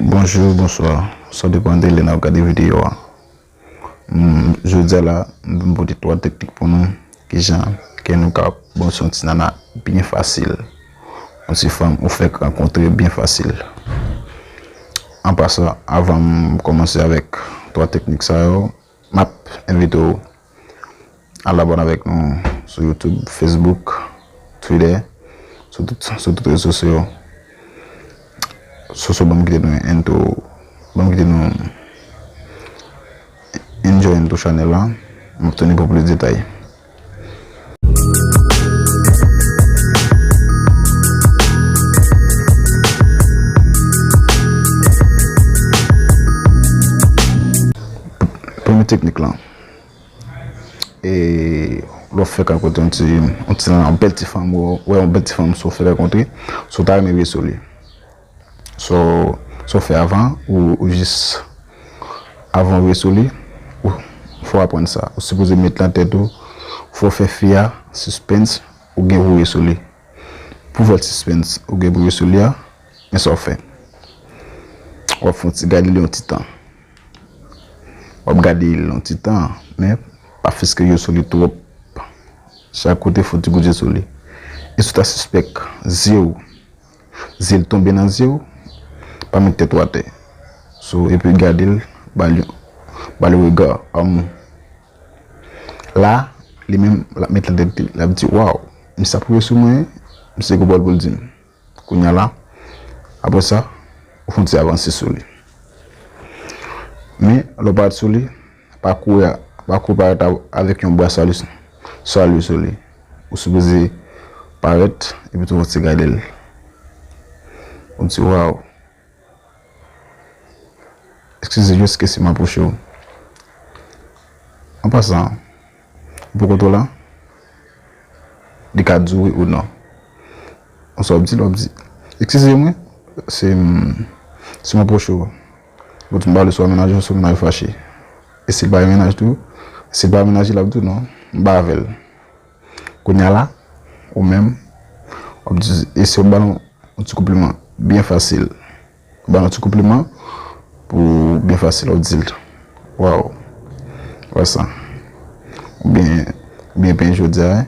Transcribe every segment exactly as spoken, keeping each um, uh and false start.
Bonjou, bonswa, sa depann de lè n ap gade videyo a. Mm, jodi a la, m vin pote twa teknik pou nou, kijan ke nou ka bon sou yon ti nana byen fasil. Yon ti fanm ou fèk rankontre byen fasil. An pasan, avan m kòmanse avèk twa teknik sa yo, m ap envite w al abòne avèk nou sou YouTube, Facebook, Twitter, sou tout, sou tout rezo sosyo. Sosyo, ban m kite nou ento, ban m kite nou enjoy ento chanèl la. M ap tounen pou plis detay. Premye teknik lan. E lè w fèk rankontre yon ti, yon ti, yon bèl ti fanm, ou wè yon bèl ti fanm, si w fèk rankontre, si w ta renmen rive sou li. So, sa w fè avan, ou, ou jis, avan w rive sou li, ou, fò w aprann sa. Ou sipoze met nan tèt ou, fò w fè fi a sispens, ou gen pou w rive sou li. Pou w fè l sispens, ou gen pou w rive sou li a, men sa w fè. W ap fè yon ti gade li yon ti tan. W ap gade l yon ti tan, men pa fiske je sou li twòp. Chak kote fè yon ti kout je sou li. E si w ta sispèk zye w, zye l tonbe nan zye w, pa met tèt ou atè. So, epi gade l, ba l, ba l yon rega amou. La, li menm, l ap met nan tèt li, l ap di, "Waw, misye ap rive sou mwen, misye gen pawòl pou l di m." Kounye a la, apre sa, ou fè yon ti avanse sou li. Men, lè w parèt sou li, pa kouri, pa kouri parèt a-, avèk yon bra sali, sali sou li. Ou sipoze parèt, epi tou fè yon ti gade l. Ou di, "Waw." Eskize, jiskaske m apwoche w. An pasan, ou poko twò la, li ka di wi ou non. Ou sa w ap di l, w ap di, "Eskize mwen, se, se m apwoche w." Bon, m pale sou mennaj ou, sou mennaj ou fache. E si l pa gen mennaj tou, si l pa gen mennaj, l ap di w non, m pa avè l. Kounye a la, ou menm, w ap di, eseye w ba l yon, yon ti konpliman byen fasil. Ou ba l yon ti konpliman pou byen fasil, w ap di l, "Waw, wè sa." Oubyen, oubyen penyen jodi a, wi.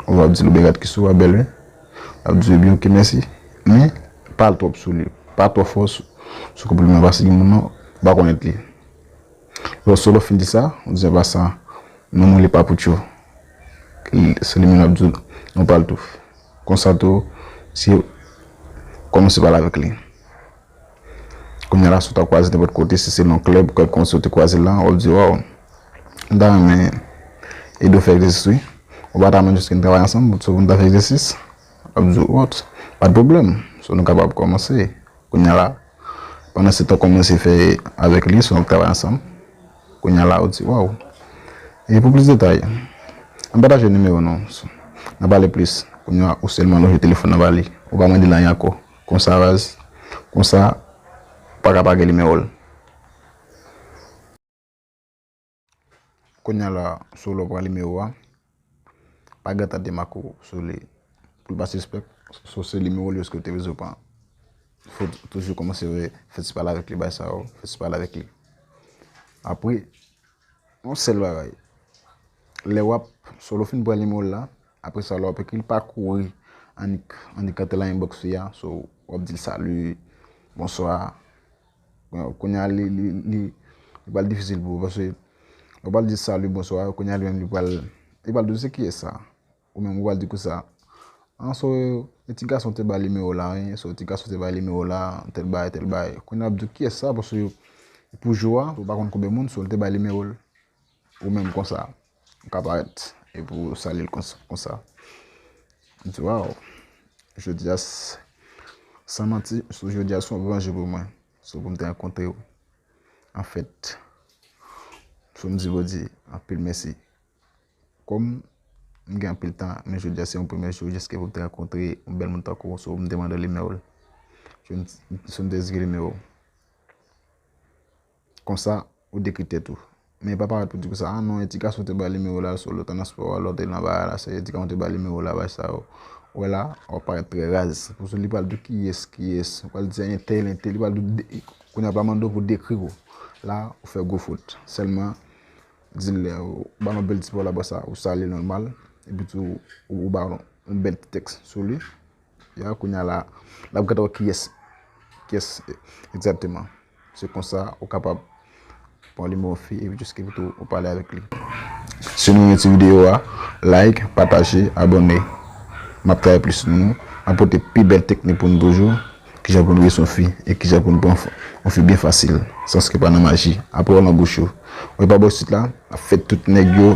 Ou ap di l, "Oubyen gad ki sou a bèl, wi." L ap di, "Ebyen, oke, mèsi." Men, pa al twòp sou li. Pa twò fò sou, sou konpliman, paske gen moun nan, ou pa konèt li. Lè w, sou lè w fin di sa, ou di, "An pasan, non mwen li pa Poutchou." Li, se li menm l ap di w, "Non pa l tou." Konsa tou, si w kòmanse pale avèk li. Kounye a la, si w ta kwaze nenpòt kote, si se nan klèb, kèlkonk kote w te kwaze l la, w ap di, "Waw, m ta renmen ede w fè egzèsis, wi." Ou pa ta menm jis ki n travay ansanm, sou pou n ta fè egzèsis. L ap di w, "Waw, pa de pwoblèm." So, nou kapab kòmanse. Kounye a la, pandan se tan w kòmanse fè avèk li, sou n ap travay ansanm. Kounye a la, ou di, "Waw." E pou plis detay, ann pataje nimewo nou. N a pale plis. Kounye a, ou sèlman lonje telefòn nan ba li. Ou pa mande l anyen ankò. Konsa, baz. Konsa, ou pa ka pa gen nimewo l. Kounye a la, sou lè w pran nimewo a, pa gen tan demake w sou li. Pou l pa sispèk, sou se nimewo li yo ke w te bezwen pran. Fò w toujou kòmanse fè ti pale avèk li, bay sa yo, fè ti pale avèk li. Apre, yon sèl bagay. Lè w ap, sou lè w fin pran nimewo l la, apre sa, lè w ap ekri l, pa kouri annik, annik antre nan inbox li a, so, w ap di l, "Salut, bonsoir." Kounye a, li, li, li, li pral difisil pou ou, paske lè w pral di salut, bonsoir, kounye a, li menm, li pral, li pral di w, "Se kiyès sa?" Ou menm, ou pral di konsa, "Ah, so, e ti gason te bay nimewo la, wi, so, ti gason te bay nimewo la, tèl bagay, tèl bagay." Kounye a, l ap di w, "Kiyès sa?" Paske pou jou a, ou pa konn konbyen moun, so, l te bay nimewo l. Ou menm konsa, ou ka parèt, epi w salye l konsa, konsa. M di, "Waw, jodi a, s-, san manti, so, jodi a se yon gran jou pou mwen, so, pou m te rankontre w." Anfèt, so, m di Bondye anpil mèsi. Kòm m gen anpil tan, men jodi a se yon premye jou jiske pou m te rankontre yon bèl moun tankou w, so, m te mande w nimewo l. So, m, so, m te eseye nimewo w. Konsa, ou dekri tèt ou. Men pa parèt pou di konsa, "Ah non, e ti gason te bay nimewo la, so, lè w te nan spò a, lè w te nan bagay la, se e ti gason te bay nimewo la, bay sa yo." Ou wè la, w ap parèt trè raz. Paske li pral di w kiyès, kiyès, ou pral di entèl, entèl, li pral di w de-, Kounye a pa mande w pou dekri w. La, ou fè gwo fot. Sèlman, di l lè ou ba l yon bèl ti pawòl la, sa, ou salye l nòmal, epi tou, ou, ou ba l yon bèl ti tèks sou li. Ya, kounye a la, l ap gade wè kiyès, kiyès egzakteman. Se konsa, ou kapab pran nimewo fi, epi jiske pito ou pale avèk li. Si nou renmen ti videyo a, like, pataje, abòne. M ap travay plis pou nou. M ap pote pi bèl teknik pou nou toujou. Kijan pou nou resi yon fi e kijan pou nou pran f- yon fi byen fasil, san ke pa nan maji. Apre w nan bouch ou. Ou pa bò sit la, ap fè tout nèg yo.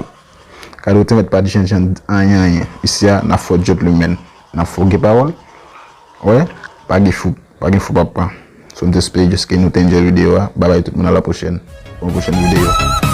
Kado te mèt pa di jènjan anyen, anyen. Isi a, n ap fò gentleman. N ap fò gen pawòl. Wè, pa gen fou, pa gen fou papa. So, m te espere jiske nou te enjoy videyo a. Babay tout moun, a la pwochèn. Pou yon pwochèn videyo.